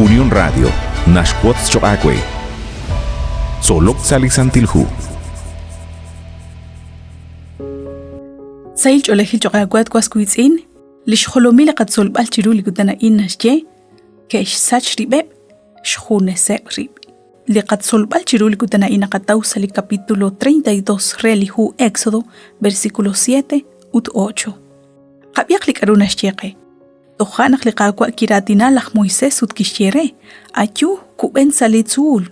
Unión Radio naxwotz choq' aawe. Tzolok sa' li Santil Hu. Sahil ch'oolejil choq' aawe at was wiitz'in, li xjolomil li qatzolb'al chiru li kutan a'in naxye ke'xsach rib'eb' xjuneseb' rib'. Li qatzolb'al chiru li kutan a'in naqataw sa' li capítulo 32 re li hu Éxodo, versículo 7 ut 8. Qab'iaq li k'aru naxye qe. Toja' naq li Qaawa' kiraatina laj Moisés ut kixye re, Ayu, kub'en sa' li tzuul,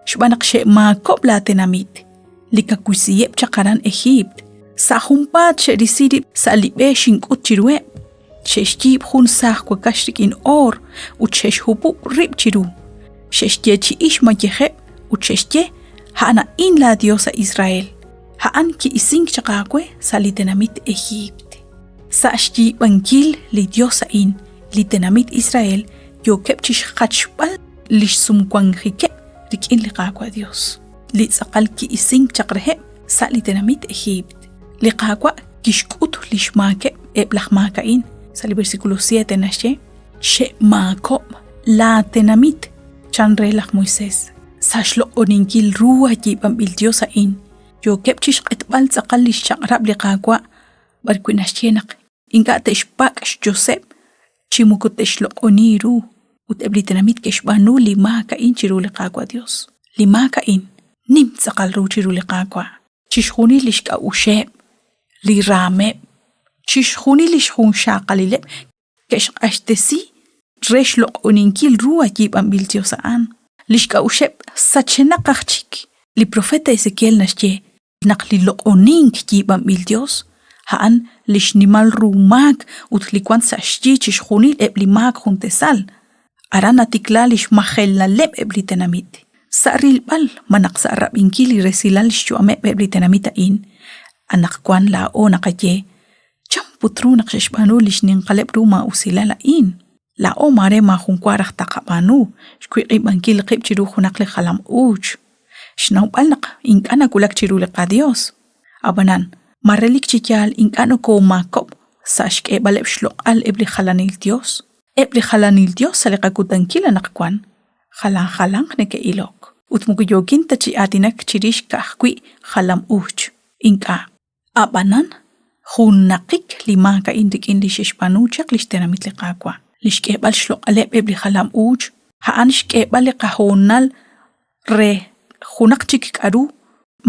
xb'aan naq xe'maakob' laatenamit, li kawisiheb' chaq aran Ejiipt. Sa' junpaat xe'risi rib' sa' li b'e xink'ut chiruheb'. Xe'xyiib' jun saaj wakax rik'in oor ut xe'xhupub' rib' chiru. Xe'xyeechi'i xmayejeb' ut xe'xye, A'an a'in laaYos a Israel. A'an ki'isink chaq aawe sa' li tenamit Ejiipt. Sa' xyiib'ankil li Yos a'in, li tenamit Israel yookeb' chi xjachb'al li xsumwanjikeb' rik'in li Qaawa' Yos, li tz'aqal ki'isink chaq reheb' sa' li tenamit Ejiipt. Li Qaawa' kixk'ut li xmaakeb' eb' laj maak a'in. Sa' li versículo 7 naxye, Xe'maakob' laatenamit, chan re laj Moisés. Sa' xloq'oninkil ru a yiib'anb'il Yos a'in, yookeb' chi xq'etb'al tz'aqal li xchaq'rab' li Qaawa' b'arwi' naxye naq ink'a' te'xpak' xyoseb' chi moko te'xloq'oni ru ut eb' li tenamit ke'xb'aanu li maak a'in chiru li Qaawa' Dios. Li maak a'in nim tz'aqal ru chiru li Qaawa'. Chixjunil li xk'a'uxeb', li raameb', chixjunil li xjunxaqalileb' ke'xq'axtesi re xloq'oninkil ru a yiib'anb'il Dios a'an. Li xk'a'uxeb' sachenaq aj chik. Li profeta Ezequiel naxye naq li loq'onink yiib'anb'il Dios a'an li xnimal ru maak ut li wank sa' xyi chixjunil eb' li maak juntesal. Aran natikla li xmajelaleb' eb' li tenamit. Sa' rilb'al malaj sa' rab'inkil li resilal xyu'ameb' eb' li tenamit a'in, anaqwan laa'o naqaye, Chan put ru naq xe'xb'aanu li xninqaleb' ru maa'usilal a'in? Laa'o maare maajunwa raj taqab'aanu xwiq'ib'ankil qib' chiru junaq li jalam-uuch, xnawb'al naq ink'a' nawulak chiru li qaDios. Ab'anan, ma relik chi yaal ink'a' nokoomaakob'k sa' xk'eeb'aleb' xloq'al eb' li jalanil yos? Eb' li jalanil yos sa' li qakutankil anaqwan jalan jalanq neke'ilok. Ut moko yookin ta chi aatinak chirix ka'ajwi' jalam-uuch. Ink'a'. Ab'anan, junnaqik li maak a'in rik'in li xe'xb'aanu chaq li xtenamit li Qaawa'. Li xk'eeb'al xloq'aleb' eb' li jalam-uuch, a'an xk'eeb'al li qahoonal re junaq chik k'a'ru,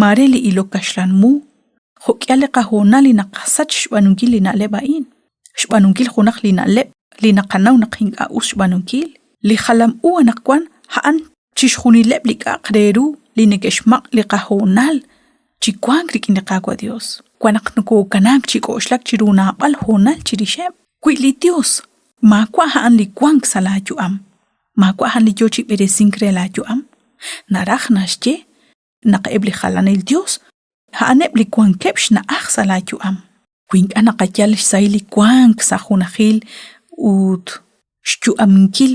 maare li ilok kaxlan mu, jo'k'ihal li qahoonal li naqasach xb'aanunkil li na'leb' a'in, xb'aanunkil junaq li na'leb' li naqanaw naq ink'a' us xb'aanunkil. Li jalam-u anaqwan a'an chixjunileb' li k'a'aq re ru li neke'xmaq' li qahoonal chi wank rik'in li Qaawa' Dios. Wan naq nokokanaak chi k'oxlak chiru naab'al hoonal chirixeb'. Wi li Dios maawa' a'an li wank sa' laa yu'am, maawa' a'an li yoo chi b'eresink re laa yu'am, naraj naxye naq eb' li jalanil dios a'aneb' li wankeb' xna'aj sa' laa yu'am. Wi ink'a' naqayal xsahil li wank sa' junajil ut xyu'aminkil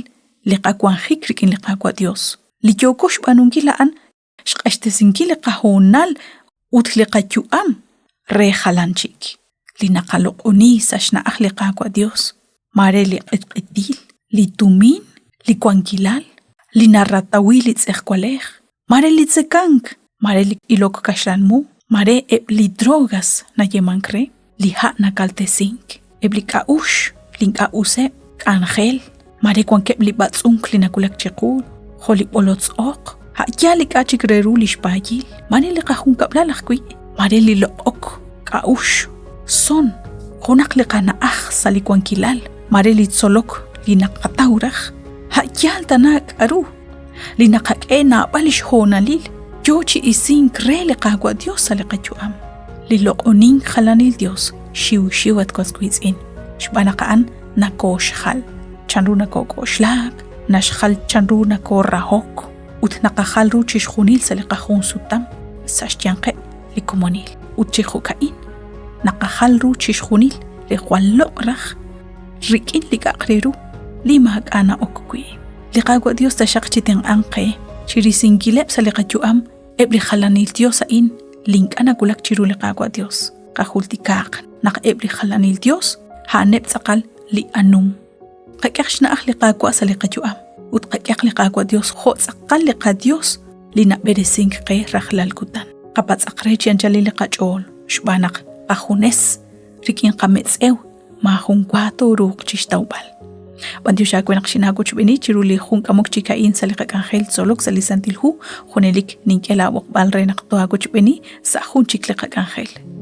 li qawanjik rik'in li Qaawa' Dios, li yooko xb'aanunkil a'an xq'axtesinkil li qahoonal ut li qayu'am re jalan chik, li naqaloq'oni sa' xna'aj li Qaawa' Dios, maare li q'etq'etil, li tumin, li wankilal, li naratawi li tz'ejwalej, maare li tzekank, maare li ilok kaxlan mu, maare eb' li drogas nayeemank re, li ha' nakaltesink, eb' li k'a'uxl li ink'a' useb', k'anjel, maare wankeb' li b'atz'unk li nawulak chiqu, jo' li b'olotz oq, a' yaal li k'a' chik re ru li xpaayil, maare li qajunkab'lal ajwi', maare li loq'ok, k'a'uxl, son, junaq li qana'aj sa' li wankilal, maare li tzolok li naqataw raj, a' yaal tana k'aru li naqak'e naab'al li xhoonalil yo chi isink re li Qaawa' Dios sa' li qayu'am. Li loq'onink jalanil Dios xiwxiw at was wiitz'in, xb'aan naq a'an nakooxjal chanru nakook'oxlak, naxjal chanru nakoorahok ut naqajal ru chixjunil sa' li qajun sutam sa' xyanqeb' li komonil. Ut chi jo'ka'in naqajal ru chixjunil li jwal loq' raj rik'in li k'a'aq re ru li maak'a' na'ok wi'. Li Qaawa' Dios taxaq chitenq'anq qe chirisinkileb' sa' li qayu'am eb' li jalanil dios a'in li ink'a' nawulak chiru li Qaawa' Dios. Qajultikaaq naq eb' li jalanil dios a'aneb' tz'aqal li anum. Qak'ehaq xna'aj li Qaawa' sa' li qayu'am Ut qak'ehaq li Qaawa' Dios jo' tz'aqal li qaDios li nab'eresink qe rajlal kutan. Qapatz'aq re chi anchalil li qach'ool xb'aan naq qajunes rik'in qametz'ew maajun wa tooruuq chixtawb'al. B'antiox aawe naq xinaawochb'eeni chiru li jun k'amok chik a'in sa' li qak'anjel tzolok sa' li Santil Hu, junelik nink'e laab'oqb'al re naq too'aawochb'eeni sa' jun chik li qak'anjel.